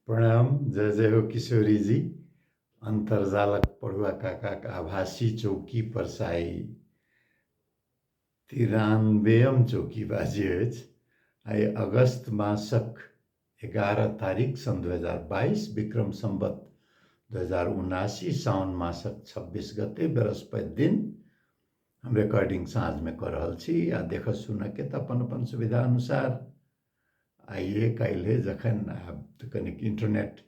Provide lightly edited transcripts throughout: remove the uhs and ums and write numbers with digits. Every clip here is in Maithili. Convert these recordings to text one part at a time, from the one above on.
प्रणाम, जय जय हो किशोरी जी। अन्तर्जालक पढ़ुआ काकाक आभासी चौकी पर साई 93 चौकी बाजी अछि। आइ अगस्त मासक 11 तारीख सन् 2022 विक्रम सम्वत 2079 साउन मासक 26 गते बृहस्पति दिन हम रिकॉर्डिंग साँझमे कऽ रहल छी आ देखऽ सुनऽके तऽ अपन अपन सुविधा अनुसार आइए काल्हिए जखन आब तऽ कनिक इन्टरनेट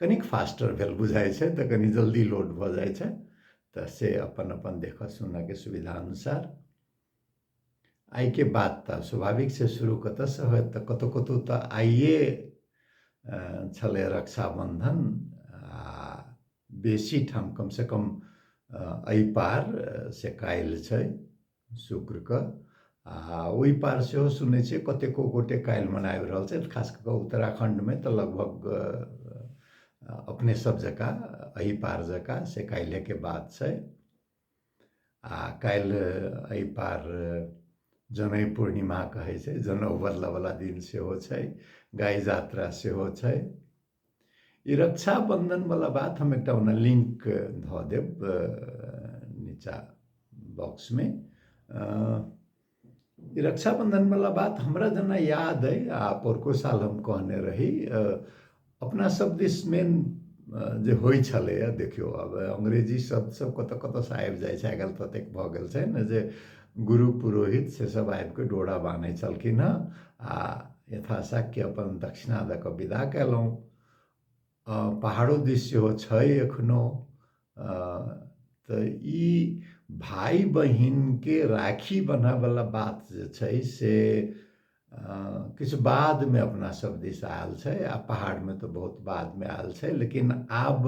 कनिक फास्टर भेल बुझाइ छै तऽ कनि जल्दी लोड भऽ जाइ छै तऽ से अपन अपन देखऽ सुनऽके सुविधा अनुसार आइके बात तऽ स्वाभाविक छै शुरू कतऽसँ होयत तऽ कतहु कतहु तऽ आइए छलै रक्षाबन्धन आ बेसी ठाम कमसँ कम एहि पार से काल्हि छै शुक्रके आ ओहि पार सेहो सुनै छियै कतेको गोटे काल्हि मनाबि रहल छथि, खास कऽ कऽ उत्तराखण्डमे तऽ लगभग अपने सब जकाँ एहि पार जकाँ से काल्हिएके बात छै। आ काल्हि एहि पार जनै पूर्णिमा कहै छै, जनउ बदलऽवला दिन सेहो छै, गाय यात्रा सेहो छै। ई रक्षाबंधन वाला बात हम एकटा ओना लिंक धऽ देब नीचा बॉक्समे। ई रक्षाबंधन वाला बात हमरा जेना याद अइ आ पोरको साल हम कहने रही, अपना सब दिस मेन जे होइ छलैए, देखियौ आब अंग्रेजी शब्द सब कतऽ कतऽसँ आबि जाइ छै, आइ काल्हि ततेक भऽ गेल छै ने जे गुरु पुरोहित से सब आबिकऽ डोरा बान्है छलखिन हँ आ यथाशक्य अपन दक्षिणा दऽ कऽ विदा कयलहुँ। पहाड़ो दिस सेहो छै एखनो। तऽ ई भाय बहिनके राखी बन्हऽवला बात जे छै से किछु बादमे अपना सब दिस आयल छै आ पहाड़मे तऽ बहुत बादमे आयल छै, लेकिन आब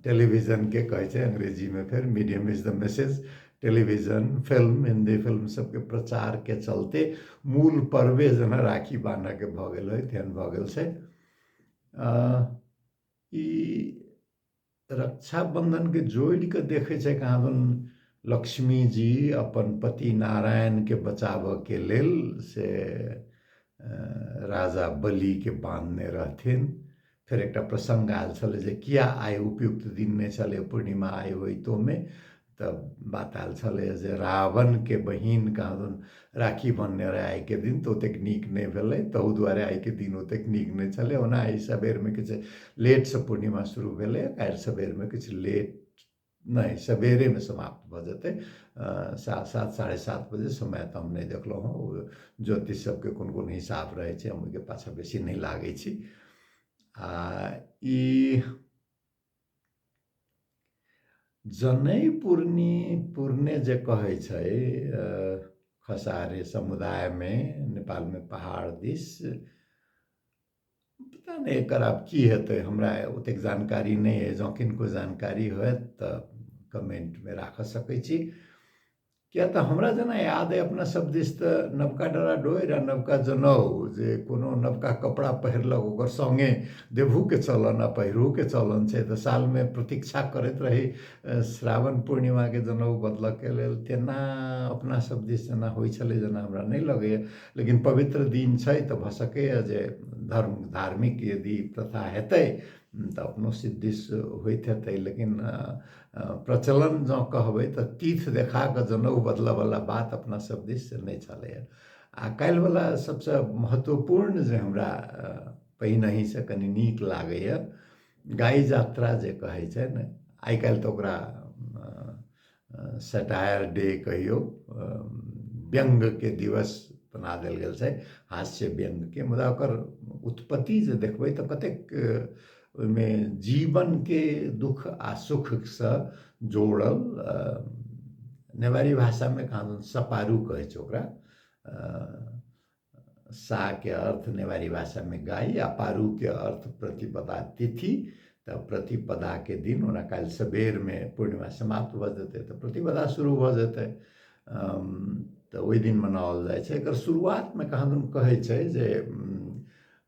टेलीविजनके कहै छै अंग्रेजीमे फेर medium is the message, television film Hindi film सबके प्रचारके चलते मूल पर्वे जेना राखी बान्हऽके भऽ गेल होइ तेहन भऽ गेल छै। ई रक्षाबंधनके जोड़ि कऽ देखै छै कहाँदन लक्ष्मी जी अपन पति नारायणके बचाबऽके लेल से राजा बलिके बान्हने रहथिन। फेर एकटा प्रसङ्ग आयल छलै जे किया आइ उपयुक्त दिन नहि छलै पूर्णिमा आइ होइतोमे, तऽ बात आयल छलै जे रावणके बहिन कहाँदन राखी बन्हने रहै आइके दिन, तऽ ओतेक नीक नहि भेलै, तहू दुआरे आइके दिन ओतेक नीक नहि छलै। ओना आइ सबेरमे किछु लेटसँ पूर्णिमा शुरू भेलै, काल्हि सबेरमे किछु लेट नहि सबेरेमे समाप्त भऽ जेतै, 7 7:30 बजे। समय तऽ हम नहि देखलहुँ हँ, ज्योतिष सबके कोन कोन हिसाब रहै छै हम ओहिके पाछाँ बेसी नहि लागै छी। आ ई जनै पूर्णी पूर्णे जे कहै छै खसारे समुदायमे नेपालमे पहाड़ दिस, पता नहि एकर आब की हेतै, हमरा ओतेक जानकारी नहि अइ, जँ किनको जानकारी होयत तऽ कमेन्टमे राखऽ सकै छी। किया तऽ हमरा जेना याद अइ अपना सब दिस तऽ नवका डरा डोरि आ नवका जनउ जे कोनो नवका कपड़ा पहिरलक ओकर सङ्गे देबहूके चलन आ पहिरहुके चलन छै, तऽ सालमे प्रतीक्षा करैत रही श्रावण पूर्णिमाके जनउ बदलऽके लेल। तेना अपना सब दिस जेना होइ छलै जेना हमरा नहि लगैए, लेकिन पवित्र दिन छै तऽ भऽ सकैए जे धर्म धार्मिक यदि प्रथा हेतै तऽ अपनो सिद्धिस होइत हेतै, लेकिन प्रचलन जँ कहबै तऽ तीर्थ देखा कऽ जनउ बदलऽवला बात अपना सब दिस से नहि छलैए। आ काल्हिवला सबसँ महत्वपूर्ण जे हमरा पहिनहिसँ कनि नीक लागैए गाय यात्रा जे कहै छै ने, आइ काल्हि तऽ ओकरा सटायर डे कहियौ, व्यङ्गके दिवस बना देल गेल छै, हास्य व्यङ्गके, मुदा ओकर उत्पत्ति जे देखबै तऽ कतेक ओहिमे जीवनके दुःख आ सुखसँ जोड़ल, नेवारी भाषामे कहाँदन सपारू कहै छै ओकरा, साके अर्थ नेवारी भाषामे गाय आ पारूके अर्थ प्रतिपदा तिथि, तऽ प्रतिपदाके दिन ओना काल्हि सबेरमे पूर्णिमा समाप्त भऽ जेतै तऽ प्रतिपदा शुरू भऽ जेतै, तऽ ओहि दिन मनाओल जाइ छै। एकर शुरुआतमे कहाँदन कहै छै जे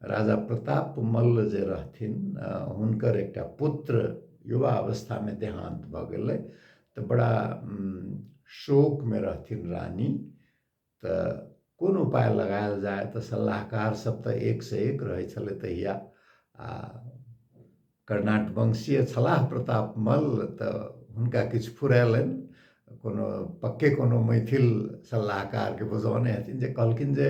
राजा प्रताप मल्ल जे रहथिन हुनकर एकटा पुत्र युवा अवस्थामे देहान्त भऽ गेलै, तऽ बड़ा शोकमे रहथिन रानी, तऽ कोन उपाय लगायल जाय, तऽ सलाहकार सब तऽ एक से एक रहै छलै तहिया, आ कर्णाटवंशीय छलाह प्रताप मल्ल, तऽ हुनका किछु फुरेलनि, कोनो पक्के कोनो मैथिल सलाहकारके बजौने हेथिन जे कहलखिन जे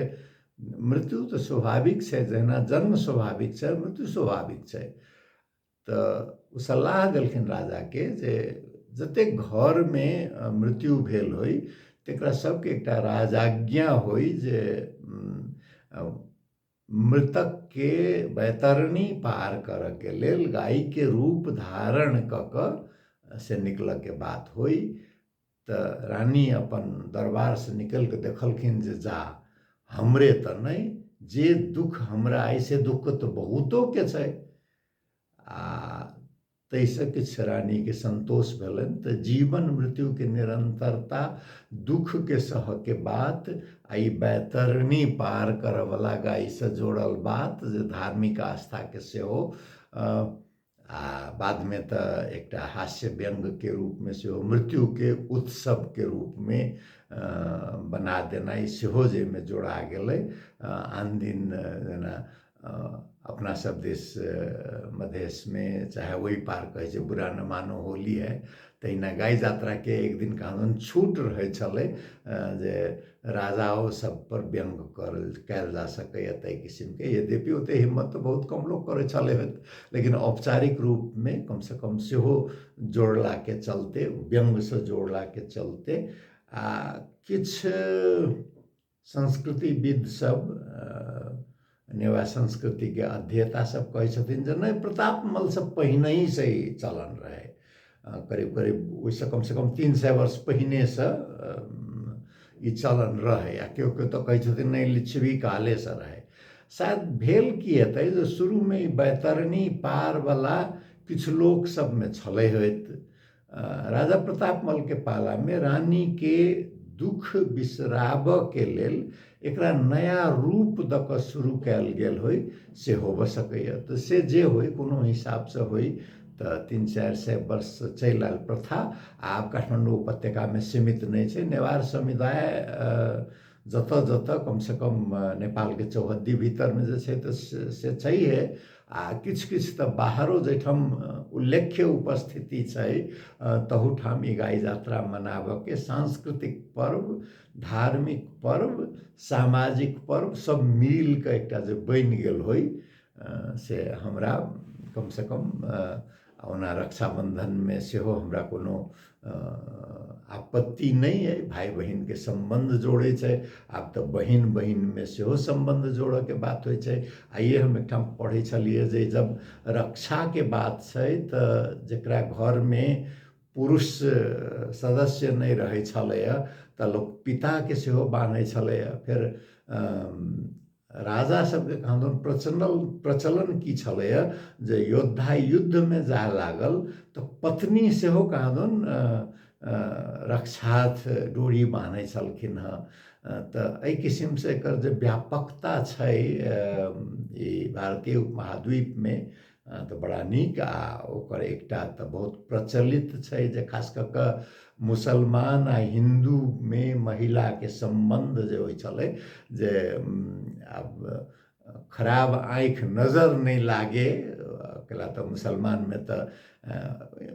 मृत्यु तऽ स्वाभाविक छै, जहिना जन्म स्वाभाविक छै मृत्यु स्वाभाविक छै। तऽ ओ सलाह देलखिन राजाके जे जतेक घरमे मृत्यु भेल होइ तकरा सबके एकटा राजाज्ञा होइ जे मृतकके वैतरणी पार करऽके लेल गायके रूप धारण कऽ कऽ से निकलऽके बात होइ। तऽ रानी अपन दरबारसँ निकलि कऽ देखलखिन जे जा हमरे तऽ नहि, जे दुःख हमरा अइ से दुःख तऽ बहुतोके छै। आ ताहिसँ किछु रानीके सन्तोष भेलनि। तऽ जीवन मृत्युके निरन्तरता, दुःखके सहके बात आ ई बैतरणी पार करऽवला गायसँ जोड़ल बात जे धार्मिक आस्थाके सेहो आ बादमे तऽ एकटा हास्य व्यङ्गके रूपमे सेहो मृत्युके उत्सवके रूपमे बना देनाइ सेहो जाहिमे जोड़ा गेलै। आन दिन जेना अपना सब देश मधेशमे चाहे ओहि पार कहै छै बुरा न मानो होली है, तहिना गाय यात्राके एक दिन कहाँदन छूट रहै छलै जे राजाओ सब पर व्यङ्ग करल कयल जा सकैए ताहि किसिमके। यद्यपि ओते हिम्मत तऽ बहुत कम लोक करै छलै होत, लेकिन औपचारिक रूपमे कमसँ कम सेहो जोड़लाके चलते, व्यङ्गसँ जोड़लाके चलते आ किछु संस्कृतिविद सब नेवा संस्कृतिके अध्येता सब कहै छथिन जे नहि, प्रताप मल्लसँ पहिनहिसँ ई चलन रहै, करीब करीब ओहिसँ कमसँ कम 300 वर्ष पहिनेसँ ई चलन रहै। आ केओ केओ तऽ कहै छथिन नहि, लिच्छवी कालेसँ रहै। शायद भेल की हेतै जे शुरूमे ई बैतरणी पारवला किछु लोक सबमे छलै होइत। राजा प्रताप मल्लके पालामे रानीके दुःख बिसराबऽके लेल एकरा नया रूप दऽ कऽ शुरू कयल गेल होइ, से होबऽ सकैए। तऽ से जे होइ, कोनो हिसाबसँ होइ, तऽ 300-400 वर्षसँ चलि आयल प्रथा आब काठमाण्डू उपत्यकामे सीमित नहि छै। नेवार समुदाय जतऽ जतऽ कमसँ कम नेपालके चौहद्दी भीतरमे जे छै तऽ से छैहे, आ किछु किछु तऽ बाहरो जाहिठाम उल्लेख्य उपस्थिति छै तहूठाम ई गाय यात्रा मनाबऽके सांस्कृतिक पर्व, धार्मिक पर्व, सामाजिक पर्व सब मिल कऽ एकटा जे बनि गेल होइ से हमरा कमसँ कम। ओना रक्षाबन्धनमे सेहो हमरा कोनो आपत्ति नहि अइ, भाय बहिनके सम्बन्ध जोड़ै छै। आब तऽ बहिन बहिनमे सेहो सम्बन्ध जोड़ऽके बात होइ छै। आइए हम एकठाम पढ़ै छलियै जे जब रक्षाके बात छै तऽ जकरा घरमे पुरुष सदस्य नहि रहै छलैए तऽ लोक पिताके सेहो बान्है छलैए। फेर राजा सबके कहाँदन प्रचलन की छलैए जे योद्धा युद्धमे जाय लागल तऽ पत्नी सेहो कहाँदन रक्षार्थ डोरी बान्है छलखिन हँ। तऽ एहि किसिमसँ एकर जे व्यापकता छै ई भारतीय उपमहाद्वीपमे तऽ बड़ा नीक। आ ओकर एकटा तऽ बहुत प्रचलित छै जे खास कऽ कऽ मुसलमान आ हिन्दूमे महिलाके सम्बन्ध जे होइ छलै जे आब खराब आँखि नजर नहि लागे, कैला तऽ मुसलमानमे तऽ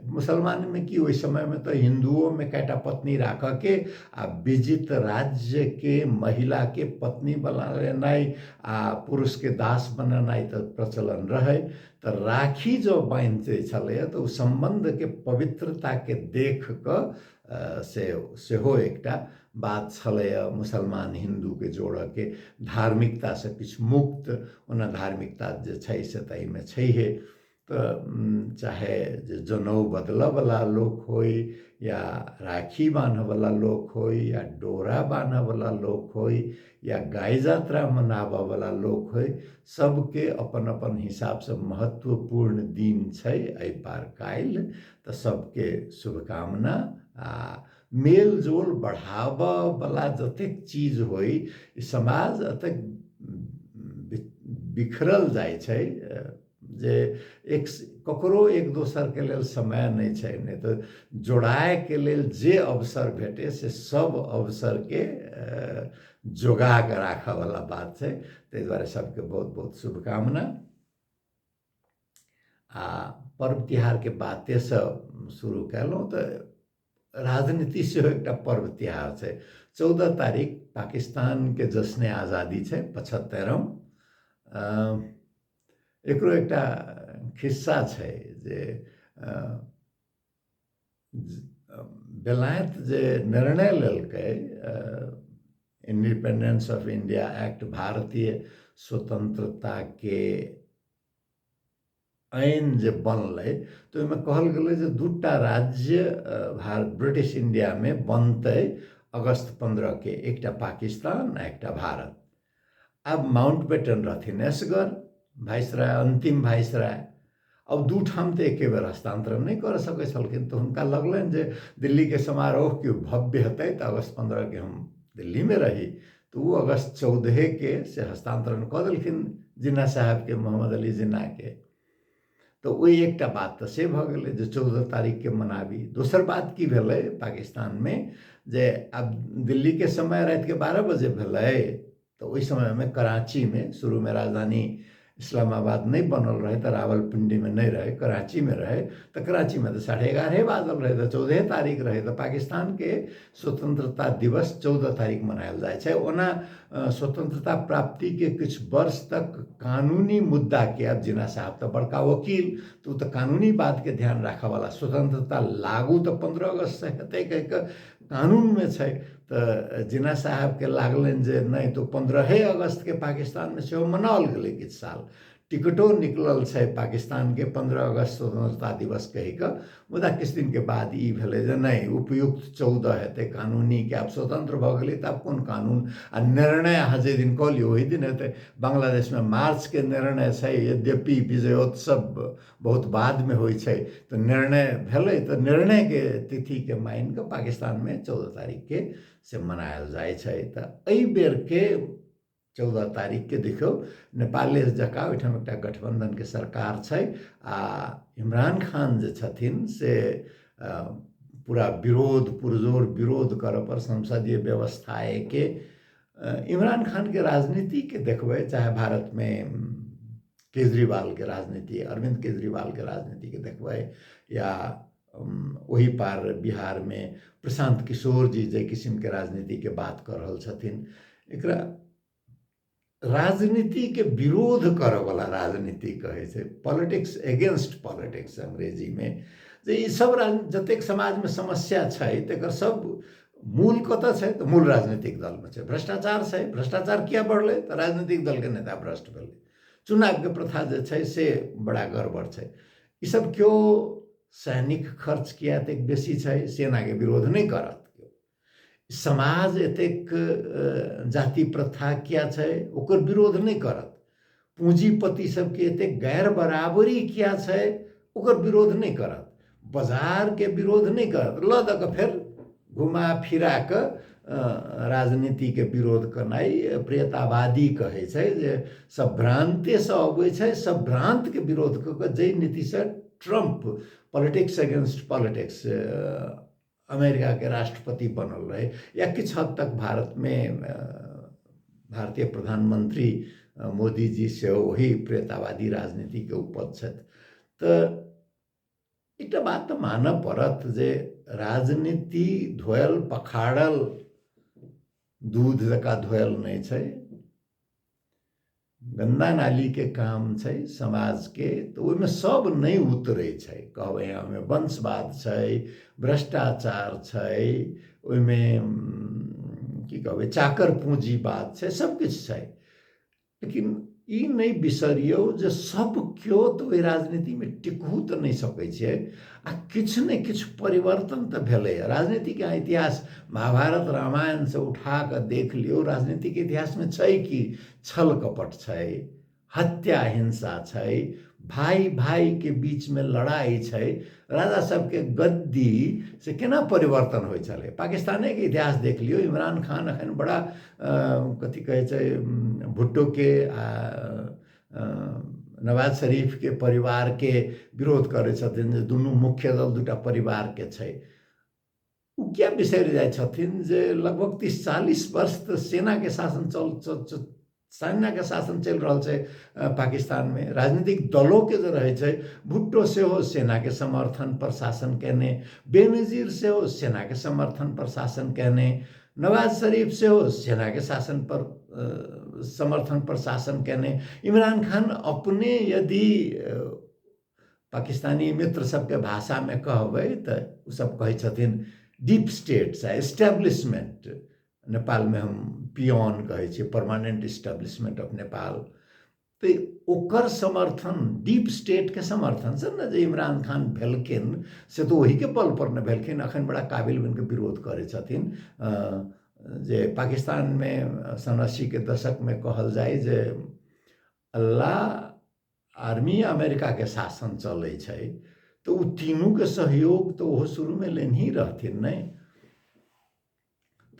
मुसलमानमे की ओहि समयमे तऽ हिन्दुओमे कएटा पत्नी राखऽके आ विजित राज्यके महिलाके पत्नी बना लेनाइ आ पुरुषके दास बनेनाइ तऽ प्रचलन रहै। तऽ राखी जँ बान्हि दै छलैए तऽ ओ सम्बन्धके पवित्रताके देख कऽ से सेहो एकटा बात छलैए मुसलमान हिन्दूके जोड़ऽके, धार्मिकतासँ किछु मुक्त। ओना धार्मिकता जे छै से तऽ एहिमे छैहे। तऽ चाहे जे जनउ बदलऽवला लोक होइ या राखी बान्हऽवला लोक होइ या डोरा बान्हऽवला लोक होइ या गाय यात्रा मनाबऽवला लोक होइ, सबके अपन अपन हिसाबसँ महत्वपूर्ण दिन छै एहि पार काल्हि। तऽ सबके शुभकामना। आ मेलजोल बढ़ाबऽवला जतेक चीज होइ, ई समाज एतेक बिखरल जाइ छै जे एक ककरो एक दोसरके लेल समय नहि छै, नहि तऽ जोड़ायके लेल जे अवसर भेटै से सब अवसरके जोगा कऽ राखऽवला बात छै। ताहि दुआरे सबके बहुत बहुत शुभकामना। आ पर्व तिहारके बातेसँ शुरू कयलहुँ तऽ राजनीति सेहो एकटा पर्व तिहार छै। 14 तारीख पाकिस्तानके जश्न आज़ादी छै, 75म। एकरो एकटा खिस्सा छै जे बेलायत जे निर्णय लेलकै इंडिपेंडेंस ऑफ इंडिया एक्ट, भारतीय स्वतंत्रताके ऐन जे बनलै तऽ ओहिमे कहल गेलै जे दूटा राज्य भारत ब्रिटिश इंडियामे बनतै अगस्त 15के, एकटा पाकिस्तान आ एकटा भारत। आब माउंट बेटन रहथिन एसगर भाइसराय, अंतिम भाइसराय। अब दू ठाम तऽ एके बेर हस्तांतरण नहि कर सकै छलखिन, तऽ हुनका लगलनि जे दिल्लीके समारोह केओ भव्य हेतै तऽ अगस्त 15के हम दिल्लीमे रही, तऽ ओ अगस्त 14के से हस्तांतरण कऽ देलखिन जिन्ना साहेबके, मोहम्मद अली जिन्नाके। तऽ ओहि एकटा बात तऽ से भऽ गेलै जे 14 तारीखके मनाबी। दोसर बात की भेलै पाकिस्तानमे जे आब दिल्लीके समय रातिके 12 बजे भेलै, तऽ ओहि समयमे कराचीमे, शुरूमे राजधानी इस्लामाबाद नहि बनल रहै तऽ रावलपिंडीमे नहि रहै, कराचीमे रहै, तऽ कराचीमे तऽ 11:30 बाजल रहै, तऽ 14 तारीख रहै। तऽ पाकिस्तानके स्वतंत्रता दिवस 14 तारीख मनायल जाइ छै। ओना स्वतंत्रता प्राप्तिके किछु वर्ष तक कानूनी मुद्दाके, आब जिन्ना साहब तऽ बड़का वकील, तऽ ओ तऽ कानूनी बातके ध्यान राखऽवला, स्वतंत्रता लागू तऽ 15 अगस्तसँ हेतै कहि कऽ कानूनमे छै। तऽ जिन्ना साहबके लागलनि जे नहि, तऽ 15 अगस्तके पाकिस्तानमे सेहो मनाओल गेलै, किछु साल टिकटो निकलल छै पाकिस्तानके 15 अगस्त स्वतंत्रता दिवस कहि कऽ। मुदा किछु दिनके बाद ई भेलै जे नहि, उपयुक्त 14 हेतै कानूनीके, आब स्वतंत्र भऽ गेलै तऽ आब कोन कानून, आ निर्णय अहाँ जाहि दिन कऽ लियौ ओहि दिन हेतै। बांग्लादेशमे मार्चके निर्णय छै, यद्यपि विजयोत्सव बहुत बादमे होइ छै, तऽ निर्णय भेलै तऽ निर्णयके तिथिके मानि कऽ पाकिस्तानमे 14 तारीखके से मनायल जाइ छै। तऽ एहि बेरके 14 तारीखके देखियौ नेपाले जकाँ ओहिठाम एकटा गठबन्धनके सरकार छै आ इमरान खान जे छथिन से पूरा विरोध, पुरजोर विरोध करऽ पर संसदीय व्यवस्थाके। इमरान खानके राजनीतिके देखबै, चाहे भारतमे केजरीवालके राजनीति, अरविन्द केजरीवालके राजनीतिके देखबै, या ओहि पार बिहारमे प्रशांत किशोर जी जाहि किसिमके राजनीतिके बात कऽ रहल छथिन, एकरा राजनीतिके विरोध करऽवला राजनीति कहै छै, पॉलिटिक्स एगेंस्ट पॉलिटिक्स अंग्रेजीमे। जे ई सब जतेक समाजमे समस्या छै तकर सब मूल कतऽ छै तऽ मूल राजनीतिक दलमे छै। भ्रष्टाचार छै, भ्रष्टाचार किया बढ़लै तऽ राजनीतिक दलके नेता भ्रष्ट भेलै। चुनावके प्रथा जे छै से बड़ा गड़बड़ छै। ई सब केओ सैनिक खर्च किया एतेक बेसी छै, सेनाके विरोध नहि करत केओ। समाज एतेक जाति प्रथा किया छै, ओकर विरोध नहि करत। पूँजीपति सबके एतेक गैर बराबरी किया छै, ओकर विरोध नहि करत। बाजारके विरोध नहि करत। लऽ दऽ कऽ फेर घुमा फिरा कऽ राजनीतिके विरोध करनाइ प्रेतावादी कहै छै, जे सब भ्रान्तेसँ अबै छै, सब भ्रान्तके विरोध कऽ कऽ जाहि नीतिसँ ट्रम्प पॉलिटिक्स अगेंस्ट पॉलिटिक्स अमेरिकाके राष्ट्रपति बनल रहै, या किछु हद तक भारतमे भारतीय प्रधानमंत्री मोदी जी सेहो ओही प्रेतावादी राजनीतिके उपज छथि। तऽ एकटा बात तऽ मानऽ पड़त जे राजनीति धोयल पखाड़ल दूध जकाँ धोयल नहि छै, गन्दा नालीके काम छै समाजके, तऽ ओहिमे सब नहि उतरै छै। कहबै ओहिमे वंशवाद छै, भ्रष्टाचार छै, ओहिमे की कहबै चाकर पूँजीवाद छै, सब किछु छै। लेकिन ई नहि बिसरियौ जे सब केओ तऽ ओहि राजनीतिमे टिकहु तऽ नहि सकै छै, आ किछु ने किछु परिवर्तन तऽ भेलैए। राजनीतिके इतिहास महाभारत रामायणसँ उठा कऽ देख लियौ, राजनीतिक इतिहासमे छै कि छल कपट छै, हत्या हिंसा छै, भाइ भाइके बीचमे लड़ाइ छै, राजा सबके गद्दी से केना परिवर्तन होइ छलै। पाकिस्तानेके इतिहास देख लियौ, इमरान खान एखन बड़ा कथी कहै छै भुट्टोके आ नवाज शरीफके परिवारके विरोध करै छथिन जे दुनू मुख्य दल दूटा परिवारके छै। ओ किया बिसरि जाइ छथिन जे लगभग 30-40 वर्ष तऽ सेनाके शासन चल सेनाके शासन चलि रहल छै पाकिस्तानमे। राजनीतिक दलोके जे रहै छै, भुट्टो सेहो सेनाके समर्थन पर शासन केने, बेनजीर सेहो सेनाके समर्थन पर शासन केने, नवाज शरीफ सेहो सेनाके शासन पर समर्थन पर शासन केने। इमरान खान अपने यदि पाकिस्तानी मित्र सबके भाषामे कहबै तऽ ओसब कहै छथिन डीप स्टेट चाहे एस्टेब्लिशमेंट, नेपालमे हम पियोन कहै छियै, परमानेंट इस्टेब्लिशमेंट ऑफ नेपाल, तऽ ओकर समर्थन डीप स्टेटके समर्थन से ने जे इमरान खान भेलखिन से तऽ ओहीके बल पर ने भेलखिन। अखन बड़ा काबिल बनिके विरोध करै छथिन जे पाकिस्तानमे सन 80के दशकमे कहल जाय जे अल्लाह आर्मी अमेरिकाके शासन चलै छै तऽ ओ तीनूके सहयोग तऽ ओहो शुरूमे लेनही रहथिन नहि।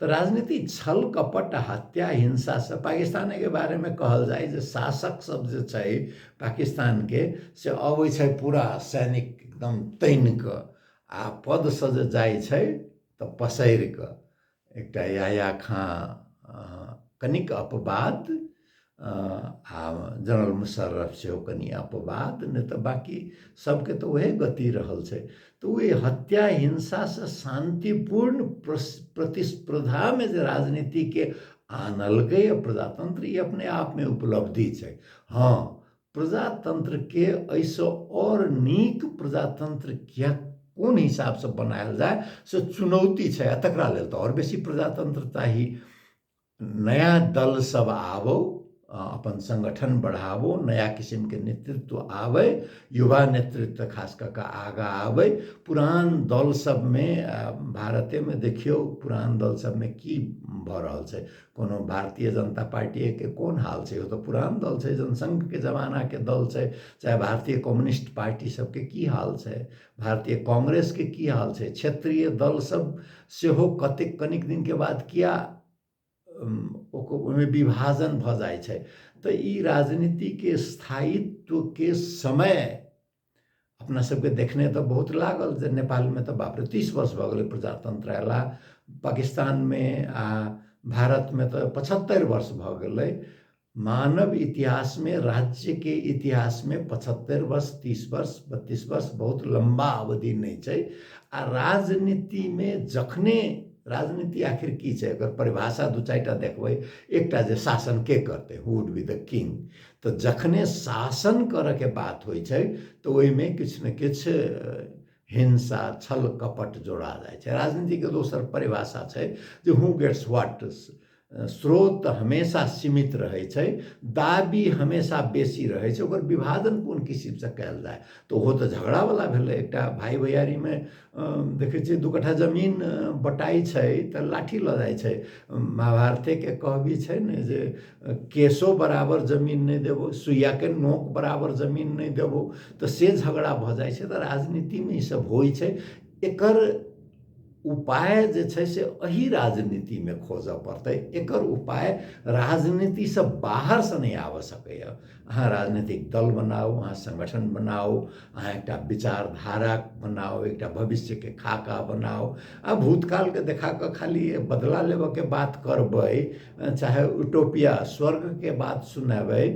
तऽ राजनीति छल कपट हत्या हिंसासँ पाकिस्तानेके बारेमे कहल जाय जे शासक सब जे छै पाकिस्तानके से अबै छै पूरा सैनिक एकदम तानि कऽ आ पदसँ जे जाइ छै तऽ पसरि कऽ। एकटा याया खाँ कनिक अपवाद आ जनरल मुशर्रफ सेहो कनि अपवाद, नहि तऽ बाँकी सबके तऽ उएह गति रहल छै। तऽ ओहि हत्या हिंसासँ शान्तिपूर्ण प्रतिस्पर्धामे जे राजनीतिके आनलकै प्रजातन्त्र, ई अपने आपमे उपलब्धि छै। हँ, प्रजातन्त्रके एहिसँ आओर नीक प्रजातन्त्र किया कोन हिसाबसँ बनायल जाय से चुनौती छै, आ तकरा लेल तऽ आओर बेसी प्रजातन्त्र चाही। नया दल सब आबौ, अपन संगठन बढ़ाबो, नया किसिमके नेतृत्व आबै, युवा नेतृत्व खास कऽ कऽ आगाँ आबै। पुरान दल सबमे भारतेमे देखियौ पुरान दल सबमे की भऽ रहल छै। कोनो भारतीय जनता पार्टीके कोन हाल छै, ओ तऽ पुरान दल छै, जनसङ्घके जमानाके दल छै। चाहे भारतीय कम्युनिस्ट पार्टी सबके की हाल छै, भारतीय कांग्रेसके की हाल छै, क्षेत्रीय दल सब सेहो कतेक कनिक दिनके बाद किया ओहिमे विभाजन भऽ जाइ छै। तऽ ई राजनीतिके स्थायित्वके समय अपना सबके देखने तऽ बहुत लागल जे नेपालमे तऽ बाप रे 30 वर्ष भऽ गेलै प्रजातन्त्र अयला, पाकिस्तानमे आ भारतमे तऽ 75 वर्ष भऽ गेलै। मानव इतिहासमे राज्यके इतिहासमे 75 वर्ष 30 वर्ष 32 वर्ष बहुत लम्बा अवधि नहि छै। आ राजनीतिमे जखने राजनीति आखिर की छै एकर परिभाषा दू चारिटा देखबै। एकटा जे शासन के करतै, who would be the king, तऽ जखने शासन करऽके बात होइ छै तऽ ओहिमे किछु ने किछु हिंसा छल कपट जोड़ा जाइ छै। राजनीतिके दोसर परिभाषा छै जे हु गेट्स what, स्रोत हमेशा सीमित रहै छै, दाबी हमेशा बेसी रहै छै, ओकर विभाजन कोन किसिमसँ कयल जाय, तऽ ओहो तऽ झगड़ावला भेलै। एकटा भाय भैयारीमे देखै छियै 2 कट्ठा जमीन बटाइ छै तऽ लाठी लऽ जाइ छै। महाभारतेके कहबी छै ने जे केशो बराबर जमीन नहि देबो, सुइयाके नोक बराबर जमीन नहि देबो, तऽ से झगड़ा भऽ जाइ छै। तऽ राजनीतिमे ईसब होइ छै। एकर उपाय जे छै से एही राजनीतिमे खोजऽ पड़तै। एकर उपाय राजनीतिसँ बाहरसँ नहि आबऽ सकैए। अहाँ राजनीतिक दल बनाउ, अहाँ संगठन बनाउ, अहाँ एकटा विचारधारा बनाउ, एकटा भविष्यके खाका बनाउ। आ भूतकालके देखा कऽ खाली बदला लेबऽके बात करबै, चाहे उटोपिया स्वर्गके बात सुनेबै,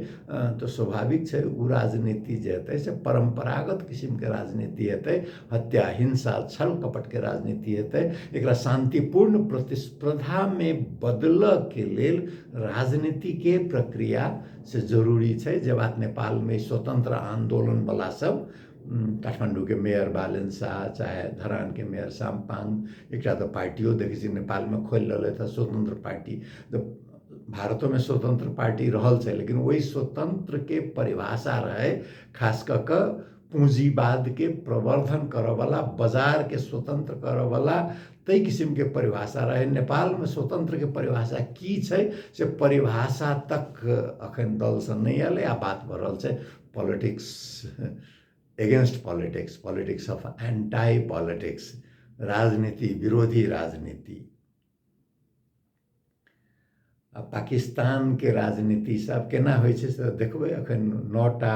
तऽ स्वाभाविक छै ओ राजनीति जे हेतै से परम्परागत किसिमके राजनीति हेतै, हत्या हिंसा छल कपटके राजनीति हेतै। एकरा शान्तिपूर्ण प्रतिस्पर्धामे बदलऽके लेल राजनीतिके प्रक्रिया से जरूरी छै। जे बात नेपालमे स्वतन्त्र आन्दोलनवला सब, काठमाडौँके मेयर बालेन शाह चाहे धरानके मेयर साम्पाङ, एकटा तऽ पार्टियो देखै छी नेपालमे खोलि लेलथि हँ स्वतन्त्र पार्टी। तऽ भारतोमे स्वतन्त्र पार्टी रहल छै, लेकिन ओहि स्वतन्त्रके परिभाषा रहै खास कऽ कऽ पूँजीवादके प्रवर्धन करऽवला, बाजारके स्वतन्त्र करऽवला, ताहि किसिमके परिभाषा रहै। नेपालमे स्वतन्त्रके परिभाषा की छै से परिभाषा तक अखन दलसँ नहि एलै। आ बात भऽ रहल छै politics against politics, politics of anti politics, राजनीति विरोधी राजनीति। आ पाकिस्तानके राजनीति सब केना होइ छै से देखबै। अखन 9टा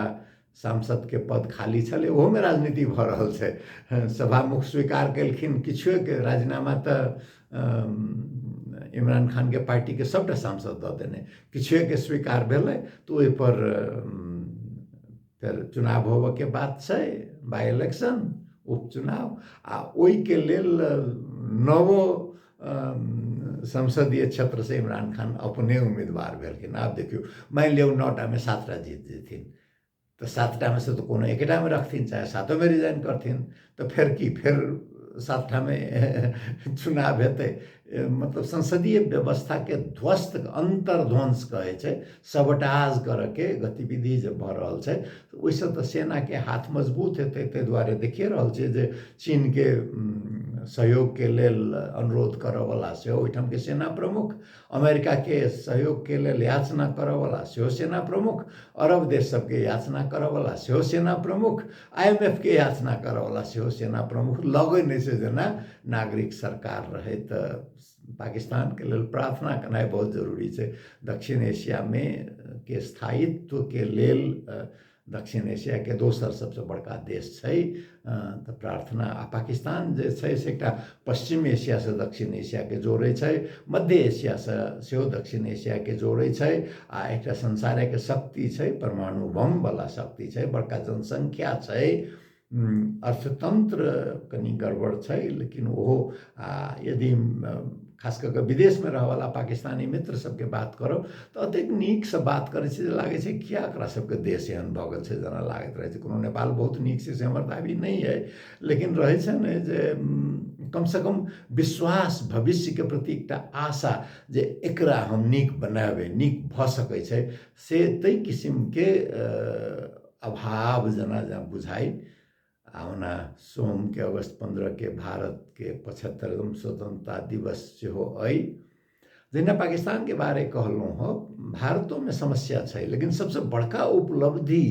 सांसदके पद खाली छलै, ओहोमे राजनीति भऽ रहल छै। सभामुख स्वीकार केलखिन किछुएके राजीनामा, तऽ इमरान खानके पार्टीके सभटा सांसद दऽ देने, किछुएके स्वीकार भेलै। तऽ ओहिपर फेर चुनाव होबऽके बात छै, बाइ इलेक्शन, उपचुनाव, आ ओहिके लेल नवो संसदीय क्षेत्रसँ इमरान खान अपने उम्मीदवार भेलखिन। आब देखियौ, मानि लियौ 9टामे 7टा जीत जेथिन, तऽ 7टामे से तऽ कोनो एकेटामे रखथिन, चाहे सातोमे रिजाइन करथिन, तऽ फेर की, फेर 7ठामे चुनाव हेतै। मतलब संसदीय व्यवस्थाके ध्वस्त, अन्तर्ध्वंस कहै छै, सबटाज करऽके गतिविधि जे भऽ रहल छै, ओहिसँ तऽ सेनाके हाथ मजबूत हेतै। ताहि दुआरे देखिए रहल छियै जे चीनके सहयोगके लेल अनुरोध करऽवला सेहो ओहिठामके सेना प्रमुख, अमेरिकाके सहयोगके लेल याचना करऽवला सेहो सेना प्रमुख, अरब देश सबके याचना करऽवला सेहो सेना प्रमुख, IMF के याचना करऽवला सेहो सेना प्रमुख। लगै नहि छै जेना नागरिक सरकार रहै। तऽ पाकिस्तानके लेल प्रार्थना केनाइ बहुत जरूरी छै दक्षिण एशियामे के स्थायित्वके लेल। दक्षिण एशियाके दोसर सबसँ बड़का देश छै, तऽ प्रार्थना। आ पाकिस्तान जे छै से एकटा पश्चिम एशियासँ दक्षिण एशियाके जोड़ै छै, मध्य एशियासँ सेहो दक्षिण एशियाके जोड़ै छै, आ एकटा संसारेके शक्ति छै, परमाणु बमवला शक्ति छै, बड़का जनसंख्या छै। अर्थतन्त्र कनि गड़बड़ छै, लेकिन ओहो आ यदि खास कऽ कऽ विदेशमे रहऽवला पाकिस्तानी मित्र सबके बात करब तऽ एतेक नीकसँ बात करै छै जे लागै छै किया एकरा सबके देश एहन भऽ गेल छै जेना लागैत रहै छै। कोनो नेपाल बहुत नीक छै से हमर दाबी नहि अइ, लेकिन रहै छै ने जे कमसँ कम विश्वास, भविष्यके प्रति एकटा आशा जे एकरा हम नीक बनाबै, नीक भऽ सकै छै, से ताहि किसिमके अभाव जेना जेना बुझाइ। आ ओना सोमके अगस्त 15के भारतके 75म स्वतन्त्रता दिवस सेहो अइ। जहिना पाकिस्तानके बारे कहलहुँ हँ, भारतोमे समस्या छै, लेकिन सबसँ बड़का उपलब्धि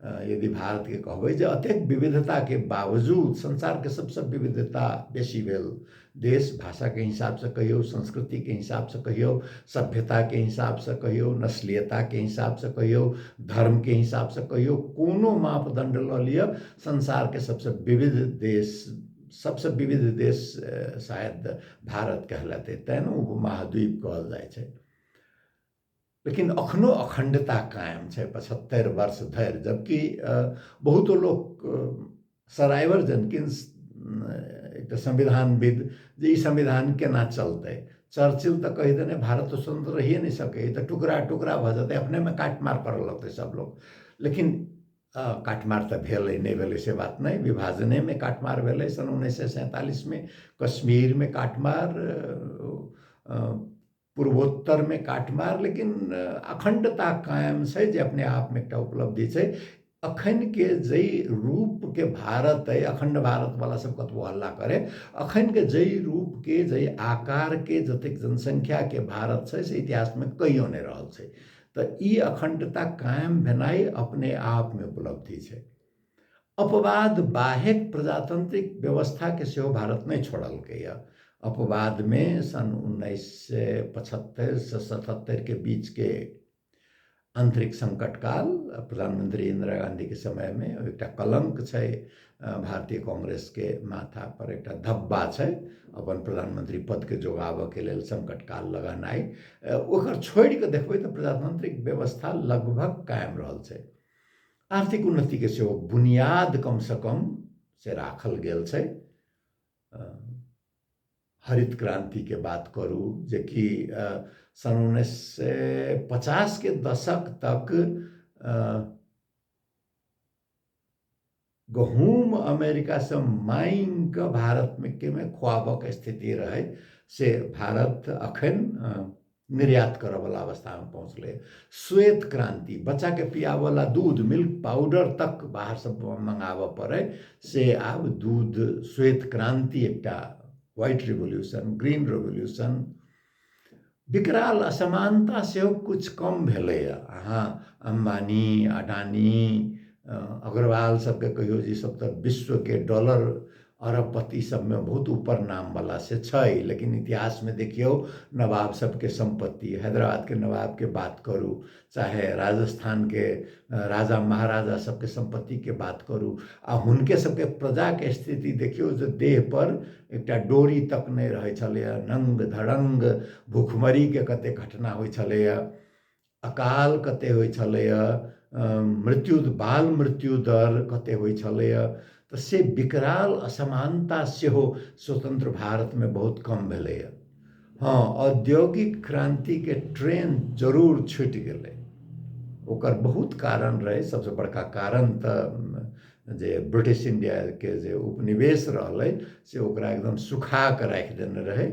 यदि भारतके कहबै जे अतेक विविधताके बावजूद संसारके सबसँ विविधता बेसी भेल देश, भाषाके हिसाबसँ कहियौ, संस्कृतिके हिसाबसँ कहियौ, सभ्यताके हिसाबसँ कहियौ, नस्लीयताके हिसाबसँ कहियौ, धर्मके हिसाबसँ कहियौ, कोनो मापदण्ड लऽ लिअ, संसारके सबसँ विविध देश, सबसँ विविध देश शायद भारत कहलातै, तैँ ने उपमहाद्वीप कहल जाइ छै। लेकिन अखनो अखण्डता कायम छै 75 वर्ष धरि, जबकि बहुतो लोक, सर आइवर जेनकिंस एकटा संविधानविद, जे ई संविधान केना चलतै, चर्चिल तऽ कहि देने भारत तऽ स्वतंत्र रहिए नहि सकै, तऽ टुकड़ा टुकड़ा भऽ जेतै, अपनेमे काटमार करऽ लगतै सब लोक। लेकिन काटमार तऽ भेलै, नहि भेलै से बात नहि, विभाजनेमे काटमार भेलै सन 1947मे, कश्मीरमे काटमार, पूर्वोत्तरमे काटमार, लेकिन अखण्डता कायम छै जे अपने आपमे एकटा उपलब्धि छै। अखनके जाहि रूपके भारत अइ, अखण्ड भारतवला सब कतबो हल्ला करे, अखनके जाहि रूपके, जाहि आकारके, जतेक जनसंख्याके भारत छै से इतिहासमे कहियो नहि रहल छै। तऽ ई अखण्डता कायम भेनाइ अपने आपमे उपलब्धि छै। अपवाद बाहेक प्रजातांत्रिक व्यवस्थाके सेहो भारत नहि छोड़लकैए। अपवादमे सन 1975 से 77के बीचके आन्तरिक सङ्कटकाल प्रधानमन्त्री इन्दिरा गाँधीके समयमे एकटा कलङ्क छै भारतीय कांग्रेसके माथा पर, एकटा धब्बा छै अपन प्रधानमन्त्री पदके जोगाबऽके लेल सङ्कटकाल लगेनाइ। ओकर छोड़ि कऽ देखबै तऽ प्रजातांत्रिक व्यवस्था लगभग कायम रहल छै। आर्थिक उन्नतिके सेहो बुनियाद कमसँ कम से राखल गेल छै। हरित क्रान्तिके बात करू जेकि सन 1950के दशक तक गहूँम अमेरिकासँ मांगि कऽ भारतमे के खुआबऽके स्थिति रहै, से भारत अखन निर्यात करऽवला अवस्थामे पहुँचलै। श्वेत क्रांति, बच्चाके पियाबऽवला दूध, मिल्क पाउडर तक बाहरसँ मंगाबऽ पड़ै, से आब दूध, श्वेत क्रांति एकटा व्हाइट रिवोल्यूशन, ग्रीन रिवोल्यूशन। विकराल असमानता सेहो किछु कम भेलैए। अहाँ अम्बानी, अडानी, अग्रवाल सबके कहियौ जे सब तऽ विश्वके डॉलर अरबपति सबमे बहुत ऊपर नामवला से छै। लेकिन इतिहासमे देखियौ नवाब सबके सम्पत्ति, हैदराबादके नवाबके बात करू, चाहे राजस्थानके राजा महाराजा सबके सम्पत्तिके बात करू, आ हुनके सबके प्रजाके स्थिति देखियौ जे देहपर एकटा डोरी तक नहि रहै छलैए, नङ्ग धड़ङ्ग भुखमरीके कते घटना होइ छलैए, अकाल कते होइ छलैए, मृत्यु बाल मृत्यु दर कते होइ छलैए। तऽ से विकराल असमानता सेहो स्वतंत्र भारतमे बहुत कम भेलैए। हँ, औद्योगिक क्रान्तिके ट्रेन जरूर छुटि गेलै, ओकर बहुत कारण रहै। सबसँ बड़का कारण तऽ जे ब्रिटिश इंडियाके जे उपनिवेश रहलै से ओकरा एकदम सुखा कऽ राखि देने रहै।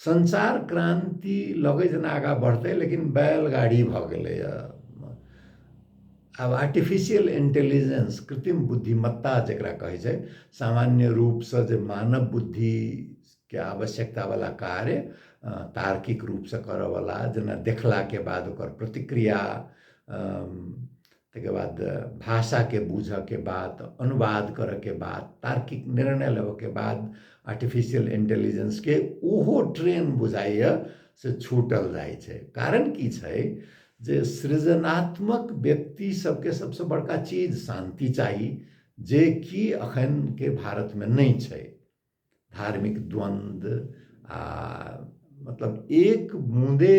संचार क्रान्ति लगै जेना आगाँ बढ़तै, लेकिन बैलगाड़ी भऽ गेलैए। आब आर्टिफिशियल इंटेलिजेंस, कृत्रिम बुद्धिमत्ता जकरा कहै छै, सामान्य रूपसँ जे मानव बुद्धिके आवश्यकतावला कार्य तार्किक रूपसँ करऽवला, जेना देखलाके बाद ओकर प्रतिक्रिया, ताहिके बाद भाषाके बूझऽके बाद अनुवाद करऽके बाद तार्किक निर्णय लेबऽके बाद आर्टिफिशियल इंटेलिजेंसके ओहो ट्रेन बुझाइए से छूटल जाइ छै। कारण की छै जे सृजनात्मक व्यक्ति सबके सबसँ बड़का चीज शान्ति चाही, जे कि अखनके भारतमे नहि छै। धार्मिक द्वन्द्व आ मतलब एक बूँदे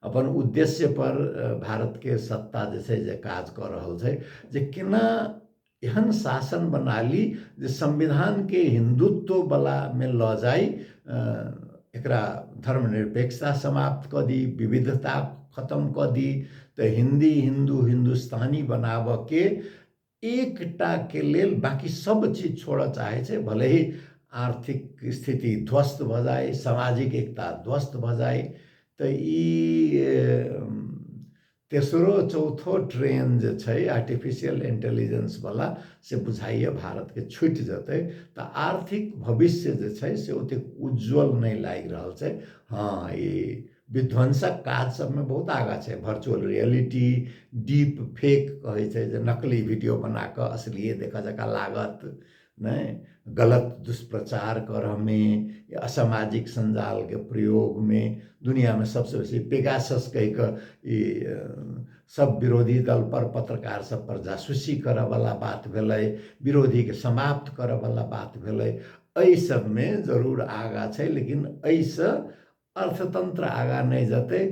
अपन उद्देश्य पर भारतके सत्ता जे छै जे काज कऽ रहल छै जे केना एहन शासन बना ली जे संविधानके हिन्दुत्ववलामे लऽ जाइ, एकरा धर्मनिरपेक्षता समाप्त कऽ दी, विविधता खतम कऽ दी, तऽ हिन्दी हिन्दू हिन्दुस्तानी बनाबऽके एकटाके लेल बाँकी सब चीज छोड़ऽ चाहै छै, भले ही आर्थिक स्थिति ध्वस्त भऽ जाइ, सामाजिक एकता ध्वस्त भऽ जाइ। तऽ ई तेसरो चौथो ट्रेन जे छै आर्टिफिशियल इंटेलिजेंसवला से बुझाइए भारतके छुटि जेतै। तऽ आर्थिक भविष्य जे छै से ओतेक उज्ज्वल नहि लागि रहल छै। हँ, ई विध्वंसक काज सबमे बहुत आगाँ छै। वर्चुअल रियलिटी, डीप फेक कहै छै जे नकली वीडियो बना कऽ असलिए देखऽ जकाँ लागत, नहि गलत दुष्प्रचार करऽमे, असामाजिक सञ्जालके प्रयोगमे दुनियामे सबसँ बेसी पेगासस कहि कऽ ई सब विरोधी दल पर पत्रकार सब पर जासूसी करऽवला बात भेलै, विरोधीके समाप्त करऽवला बात भेलै, एहि सबमे जरूर आगाँ छै। लेकिन एहिसँ अर्थतंत्र आगाँ नहि जेतै,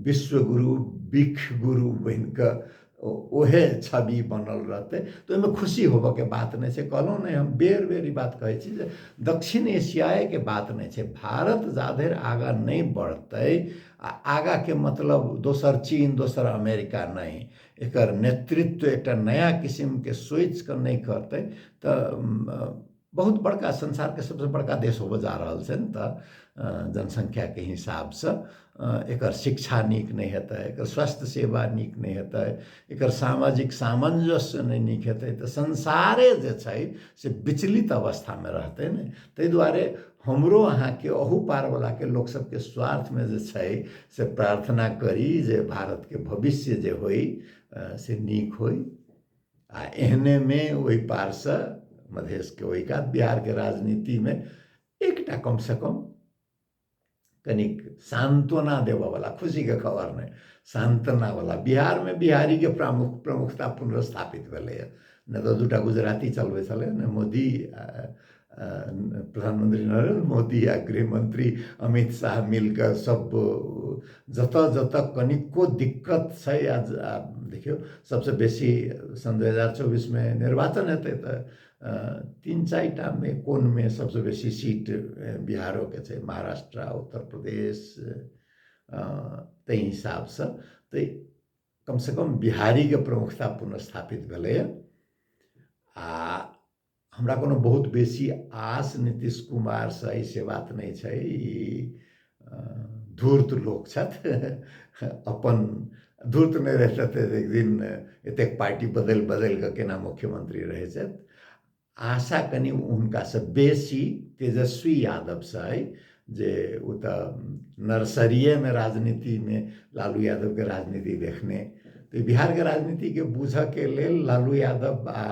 विश्वगुरु बिख गुरु बनि कऽ ओहे छवि बनल रहतै। तऽ ओहिमे खुशी होबऽके बात नहि छै। कहलहुँ नहि, हम बेर बेर ई बात कहै छी जे दक्षिण एशियाएके बात नहि छै, भारत जाधरि आगाँ नहि बढ़तै, आ आगाँके मतलब दोसर चीन दोसर अमेरिका नहि, एकर नेतृत्व एकटा नया किसिमके सोचिकऽ नहि करतै तऽ बहुत बड़का संसारके सबसँ बड़का देश होबऽ जा रहल छै ने। तऽ जनसङ्ख्याके हिसाबसँ एकर शिक्षा नीक नहि हेतै, एकर स्वास्थ्य सेवा नीक नहि हेतै, एकर सामाजिक सामञ्जस्य नहि नीक हेतै, तऽ संसारे जे छै से विचलित अवस्थामे रहतै ने। ताहि दुआरे हमरो अहाँके अहू पारवलाके लोक सबके स्वार्थमे जे छै से प्रार्थना करी जे भारतके भविष्य जे होइ से नीक होइ। आ एहनेमे ओहि पारसँ मधेशके ओहि कात बिहारके राजनीतिमे एकटा कमसँ कम कनिक सान्त्वना देबऽवला खुशीके खबर नहि, सान्त्वनावला, बिहारमे बिहारीके प्रमुखता पुनर्स्थापित भेलैए। नहि तऽ दूटा गुजराती चलबै छलै ने, मोदी प्रधानमंत्री नरेंद्र मोदी आ गृहमंत्री अमित शाह मिलकऽ सब जतऽ जतऽ कनिको दिक्कत छै। आ देखियौ सबसँ बेसी सन् 2024मे निर्वाचन हेतै तऽ तीन चारिटामे कोनमे सबसँ बेसी सीट बिहारोके छै, महाराष्ट्र, उत्तर प्रदेश, ताहि हिसाबसँ तऽ कमसँ कम बिहारीके प्रमुखता पुनर्स्थापित भेलैए। आ हमरा कोनो बहुत बेसी आस नीतीश कुमारसँ एहि से बात नहि छै, ई धूर्त लोक छथि, अपन धूर्त नहि रहितथि एक दिन एतेक पार्टी बदलि बदलि कऽ केना मुख्यमंत्री रहै छथि। आशा कनि हुनकासँ बेसी तेजस्वी यादवसँ अइ, जे ओ तऽ नर्सरिएमे राजनीतिमे लालू यादवके राजनीति देखने, तऽ बिहारके राजनीतिके बूझऽके लेल लालू यादव आ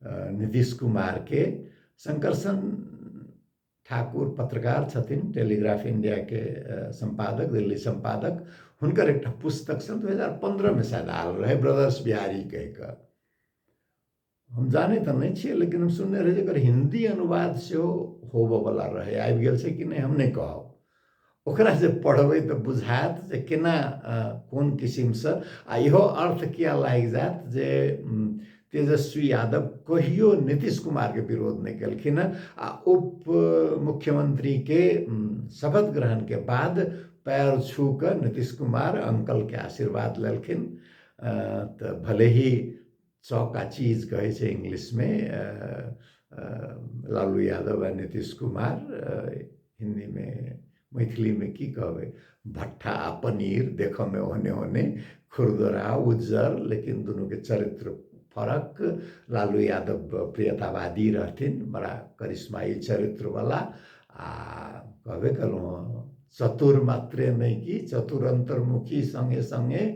नीतीश कुमारके। शंकरसन ठाकुर पत्रकार छथिन, टेलीग्राफ इंडियाके सम्पादक, दिल्ली सम्पादक। हुनकर एकटा पुस्तक सन् 2015मे शायद आयल रहै, ब्रदर्स बिहारी कहि कऽ। हम जानै तऽ नहि छियै, लेकिन हम सुनने रही एकर हिन्दी अनुवाद सेहो होबऽवला रहै, आबि गेल छै कि नहि हम नहि कहब। ओकरा जे पढ़बै तऽ बुझायत जे केना कोन किसिमसँ, आ इहो अर्थ किया लागि जायत जे तेजस्वी यादव कहियो नीतीश कुमारके विरोध नहि केलखिन हँ, आ उप मुख्यमंत्रीके शपथ ग्रहणके बाद पैर छू कऽ नीतीश कुमार अंकलके आशीर्वाद लेलखिन। तऽ भले ही चौका चीज कहै छै इंग्लिशमे लालू यादव आ नीतीश कुमार, हिन्दीमे मैथिलीमे की कहबै, भट्ठा आ पनीर, देखऽमे ओहने ओहने खुरदुरा उज्जर, लेकिन दुनूके चरित्र फरक। लालू यादव प्रियतावादी रहथिन, बड़ा करिश्माई चरित्रवला, आ कहबे कयलहुँ चतुर मात्रे नहि कि चतुर अन्तर्मुखी सङ्गे सङ्गे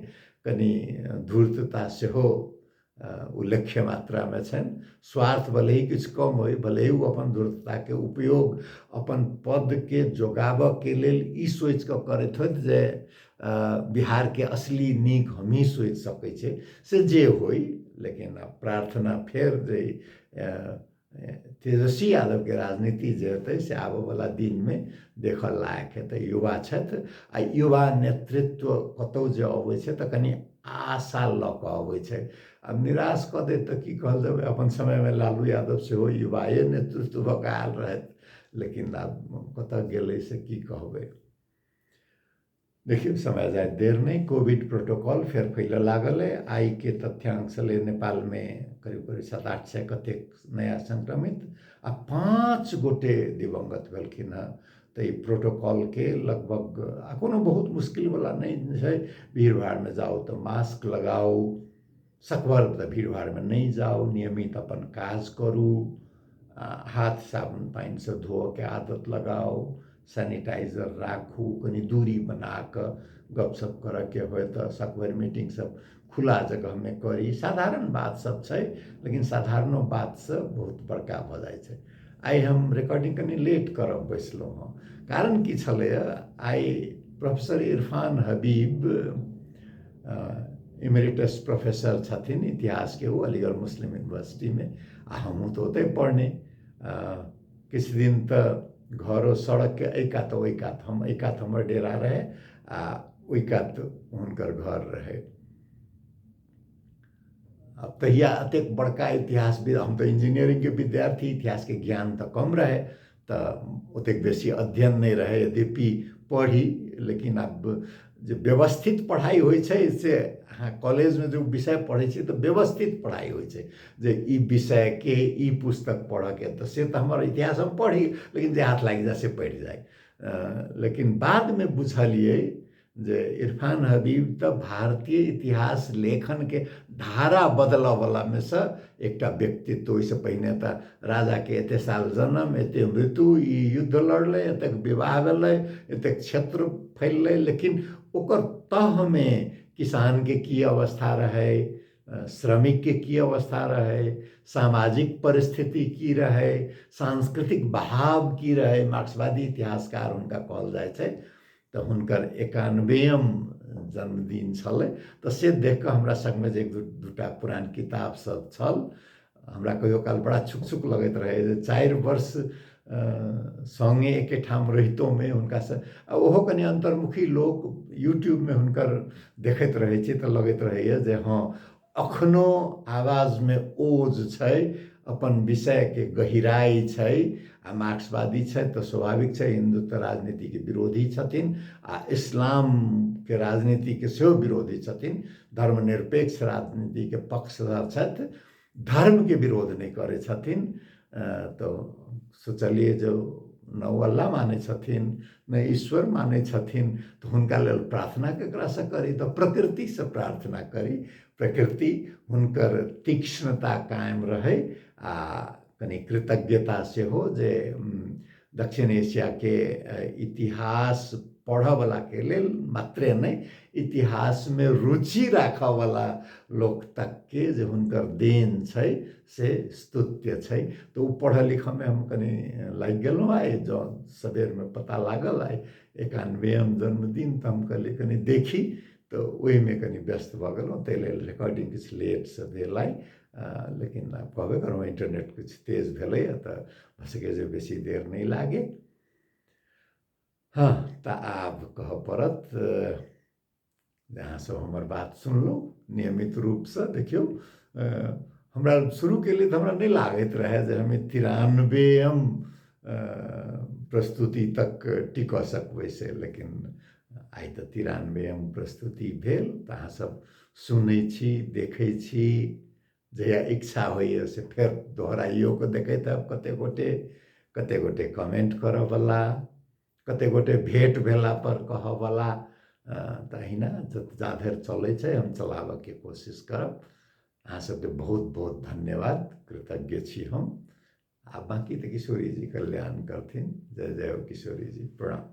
कनि धूर्तता सेहो उल्लेख्य मात्रामे छनि। स्वार्थ भले ही किछु कम होइ, भले ही ओ अपन धूर्तताके उपयोग अपन पदके जोगाबऽके लेल ई सोचि कऽ करैत होथि जे बिहारके असली नीक हमही सोचि सकै छियै, से जे होइ, लेकिन प्रार्थना फेर जे तेजस्वी यादवके राजनीति जे हेतै से आबऽवला दिनमे देखऽ लायक हेतै। युवा छथि आ युवा नेतृत्व कतहु जे अबै छै तऽ कनि आशा लऽ कऽ अबै छै। आब निराश कऽ देत तऽ की कहल जेबै, अपन समयमे लालू यादव सेहो युवाए नेतृत्व भऽ कऽ आयल रहथि, लेकिन आब कतऽ गेलै से की कहबै। देखियौ, समय जाइत देर नहि, कोविड प्रोटोकॉल फेर फैलऽ लागल अइ। आइके तथ्यांक छलै नेपालमे करीब करीब 700-800 कतेक नया संक्रमित आ 5 गोटे दिवंगत भेलखिन हँ। तऽ ई प्रोटोकॉलके लगभग आ कोनो बहुत मुश्किलवला नहि छै। भीड़ भाड़मे जाउ तऽ मास्क लगाउ, सकभर तऽ भीड़ भाड़मे नहि जाउ, नियमित अपन काज करू, हाथ साबुन पानिसँ धोअके आदत लगाउ, सैनिटाइजर राखू, कनि दूरी बना कऽ गपशप करऽके होय तऽ सकभरि मीटिंग सब खुला जगहमे करी। साधारण बात सब छै, लेकिन साधारणो बातसँ बहुत बड़का भऽ जाइ छै। आइ हम रिकॉर्डिंग कनि लेट करब बैसलहुँ हँ, कारण की छलैए, आइ professor Irfan Habib emeritus professor छथिन इतिहासके, ओ अलीगढ़ मुस्लिम यूनिवर्सिटीमे, आ हमहूँ तऽ ओतहि पढ़ने। किछु दिन तऽ घरो सड़कके एहि कात ओहि कात, हम एहि कात हमर डेरा रहै आ ओहि कात हुनकर घर रहै। आब तहिया एतेक बड़का इतिहास, हम तऽ इंजीनियरिंगके विद्यार्थी, इतिहासके ज्ञान तऽ कम रहै, तऽ ओतेक बेसी अध्ययन नहि रहै, यद्यपि पढ़ी, लेकिन आब जे व्यवस्थित पढ़ाइ होइ छै से अहाँ कॉलेजमे जे विषय पढ़ै छियै तऽ व्यवस्थित पढ़ाइ होइ छै जे ई विषयके ई पुस्तक पढ़ऽके, तऽ से तऽ हमर इतिहास हम पढ़ी, लेकिन जे हाथ लागि जाय से पढ़ि जाय। लेकिन बादमे बुझलियै जे इरफान हबीब तऽ भारतीय इतिहास लेखनके धारा बदलऽवलामे सँ एकटा व्यक्तित्व। ओहिसँ पहिने तऽ राजाके एते साल जन्म, एते मृत्यु, ई युद्ध लड़लै, एतेक विवाह भेलै, एतेक क्षेत्र फैललै, लेकिन ओकर तहमे किसानके की अवस्था रहै, श्रमिकके की अवस्था रहै, सामाजिक परिस्थिति की रहै, सांस्कृतिक बहाव की रहै, मार्क्सवादी इतिहासकार हुनका कहल जाइ छै। तऽ हुनकर 91 जन्मदिन छलै, तऽ से देख कऽ हमरा सङ्गमे जे एक दूटा पुरान किताब सब छल, हमरा कहियो काल बड़ा छुक छुक लगैत रहै जे 4 वर्ष सङ्गे एकेठाम रहितोमे हुनकासँ, आ ओहो कनि अन्तर्मुखी लोक, यूट्यूबमे हुनकर देखैत रहै छी तऽ लगैत रहैए जे हँ अखनो आवाजमे ओज छै, अपन विषयके गहिराइ छै, आ मार्क्सवादी छथि तऽ स्वाभाविक छै हिन्दुत्व राजनीतिके विरोधी छथिन आ इस्लामके राजनीतिके सेहो विरोधी छथिन, धर्मनिरपेक्ष राजनीतिके पक्षधर छथि, धर्मके विरोध नहि करै छथिन। तऽ सोचलियै जे न ओ अल्लाह मानै छथिन न ईश्वर मानै छथिन, तऽ हुनका लेल प्रार्थना ककरासँ करी, तऽ प्रकृतिसँ प्रार्थना करी, प्रकृति हुनकर तीक्ष्णता कायम रहै आ कनि कृतज्ञता सेहो जे दक्षिण एशियाके इतिहास पढ़यवलाके लेल मात्रे नहि, इतिहासमे रुचि राखयवला लोक तकके जे हुनकर देन छै से स्तुत्य छै। तऽ ओ पढ़ऽ लिखऽमे हम कनि लागि गेलहुँ। आइ जँ सबेरमे पता लागल आइ 91 जन्मदिन, तऽ हम कहलियै कनि देखी, तऽ ओहिमे कनि व्यस्त भऽ गेलहुँ, ताहि लेल रिकॉर्डिंग किछु लेटसँ भेल आइ। लेकिन कहबे करब, इंटरनेट किछु तेज भेलैए तऽ भऽ सकैए जे बेसी देर नहि लागे। हँ, तऽ आब कहऽ पड़त जे अहाँसभ हमर बात सुनलहुँ नियमित रूपसँ। देखियौ, हमरा शुरू केलियै तऽ हमरा नहि लागैत रहए जे हम 93 प्रस्तुति तक टिकऽ सकबै से, लेकिन आइ तऽ 93 प्रस्तुति भेल। तऽ अहाँसभ सुनै छी, देखै छी, जहिया इच्छा होइए से फेर दोहराइयो कऽ देखैत हैब कतेक गोटे, कतेक गोटे कमेंट करऽवला, कतेक गोटे भेँट भेलापर कहऽवला। तऽ अहिना जाधरि चलै छै हम चलाबऽके कोशिश करब। अहाँ सबके बहुत बहुत धन्यवाद, कृतज्ञ छी हम। आ बाँकी तऽ किशोरी जी कल्याण करथिन। जय जय हो किशोरी जी, प्रणाम।